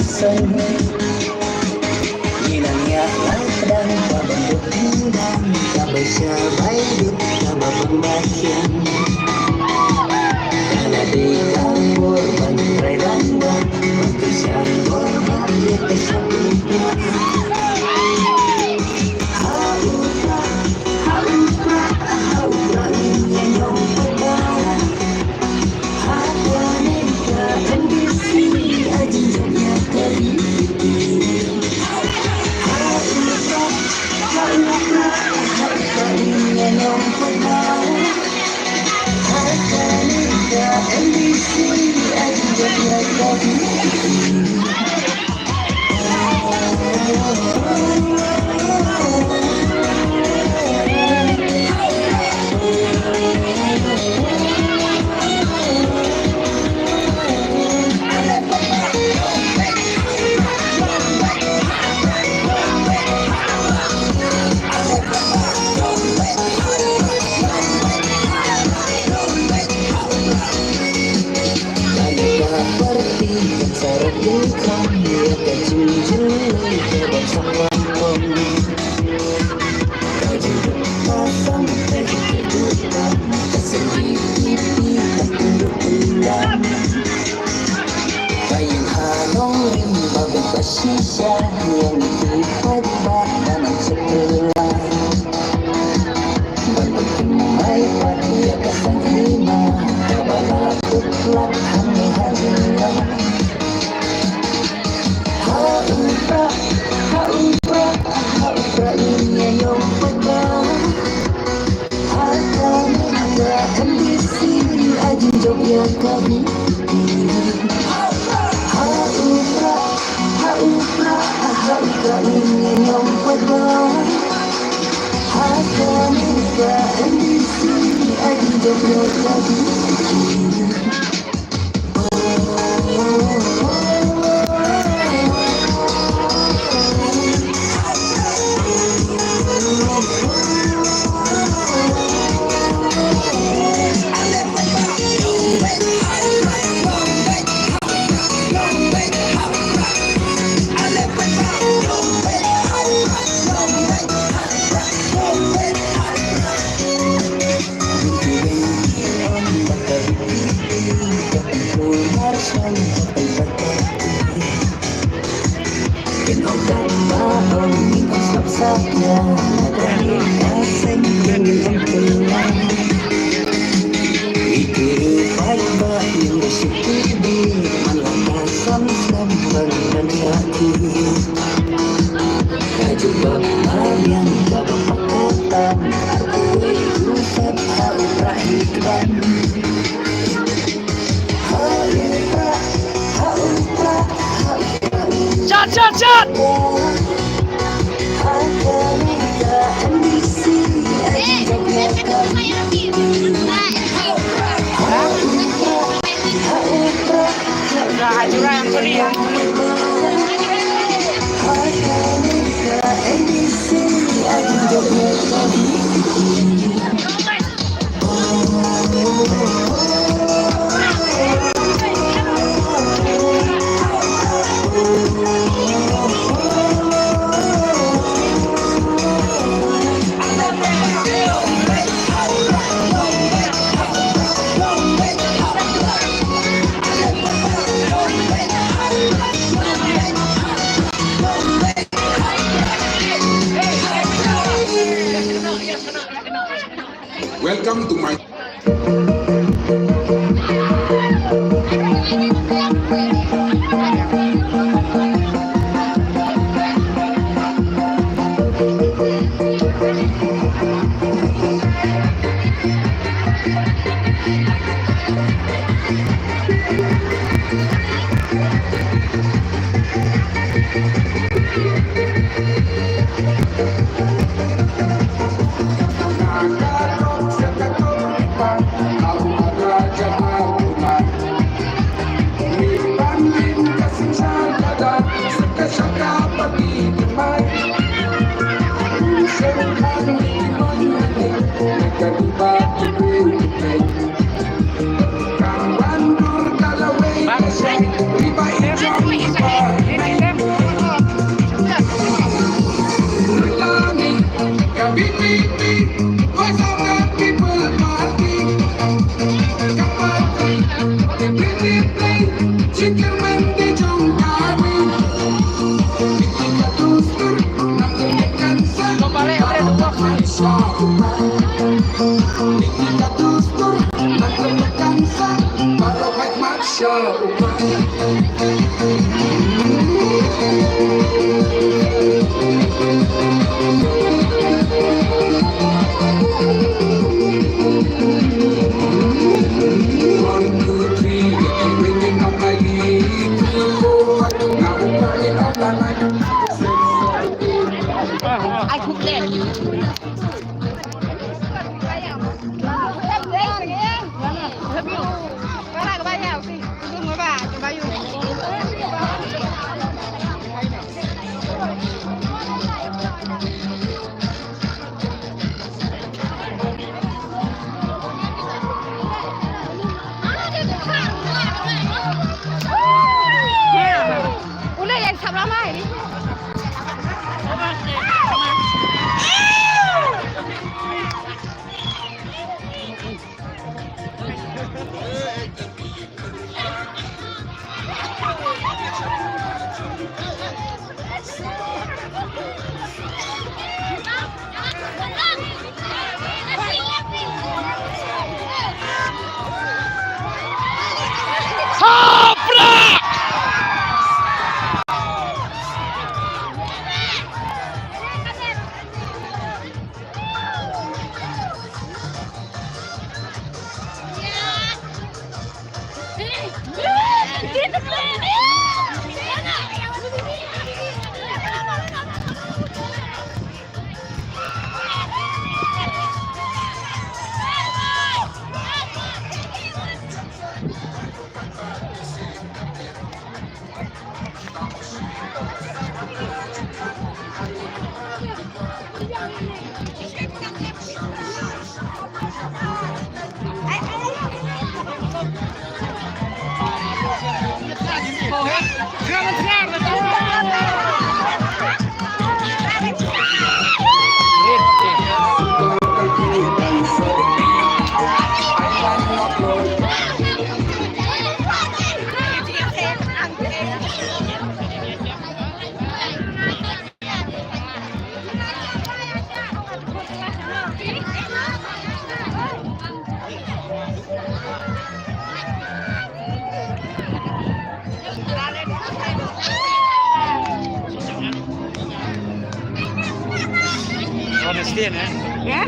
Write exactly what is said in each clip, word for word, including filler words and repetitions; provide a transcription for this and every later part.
Ngi nang ïa la pdang kaba duk dang kaba shabai duk kaba bang ba thiang. Ka la dei ka por ban rai dang dang ban kyrshan bor ban ïa ka shong. Ha u pra, ha u pra, ha u pra, ngi ïa ñiong pynban. Shot, shot, shot! Welcome to my Honestin, eh? Ya?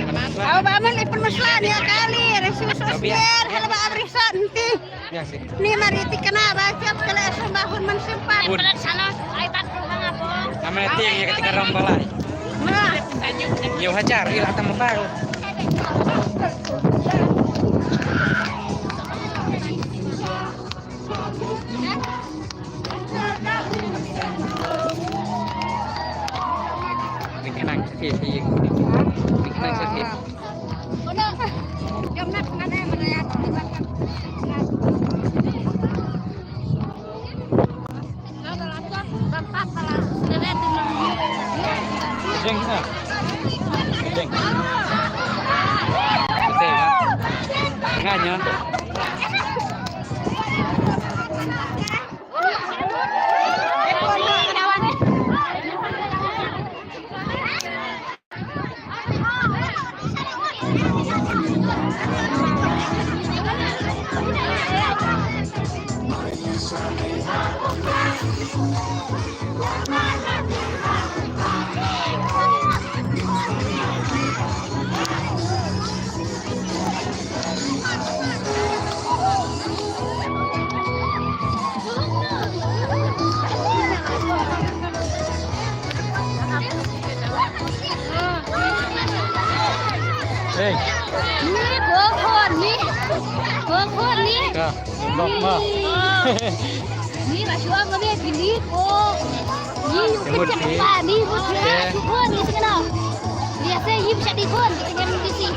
Au ba man ipun maslan ya kali, resus osler, hala ba abri sot nanti. Ya sih. Ni mari tikna ba siap kala esok bahun mensimpan. Pun. Nama ting ya ketika ram balai. Nah. Yo hajar, ila tam baru. Bikin nang sih, sih. Bikin nang sih. Jeng, ha? Jeng. Betul, ha? Tengahnya. Hey. Ni ko khon ni. Ko khon ni. Ka, lok ma. Ni ba shuwa ma me pili ko. Ni yu kecek pa ni ko. Shuwa ni sini. Ni ase yim shadi khon ni kenyam di si.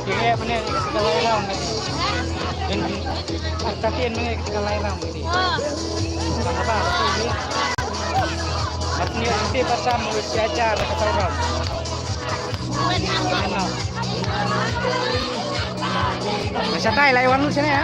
Kaya mana ni kita lain. Tatin mengek ka lai ram ti. Ka ba ti ni. At ni ti pasam mo siya cha na ka tawram. Masya tai lai wan sini ya.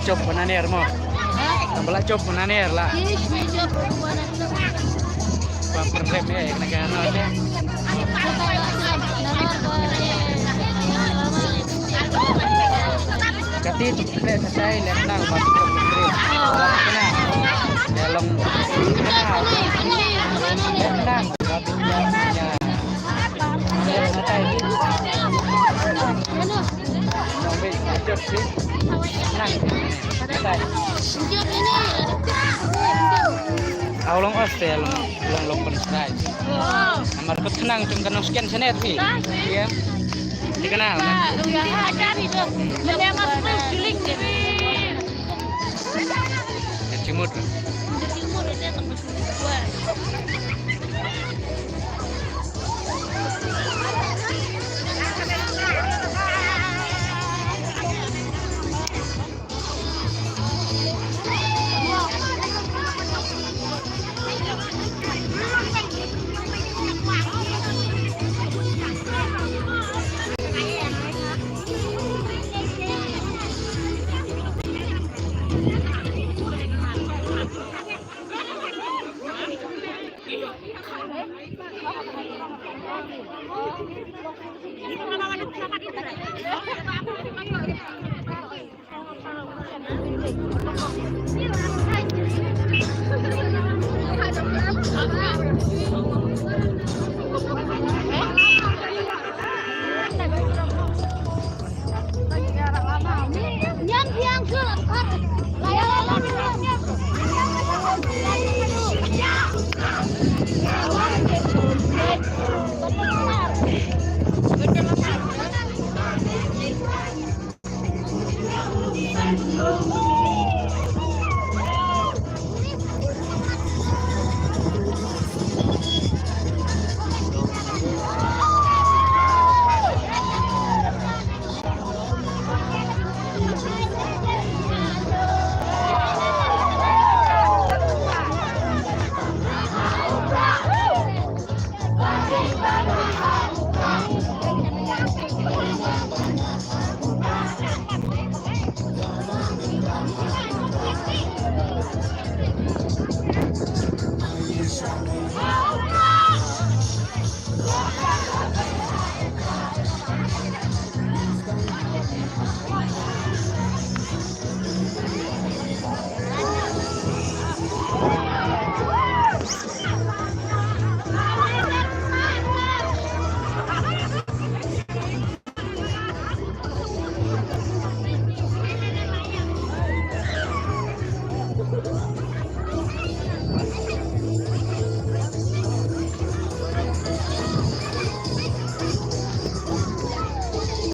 Chop bana ner mo. Tang ba la chop bana ner la. Ba pyrlep eh na ka no te. Kati tu le satai le nang ba chop bana ner. Kena. Le long. Kena. Nang. Aw long os te long long long pynshai. Amar kut khnang cung ka nongsken shane phi. Iya. Di kana. Ka chimut.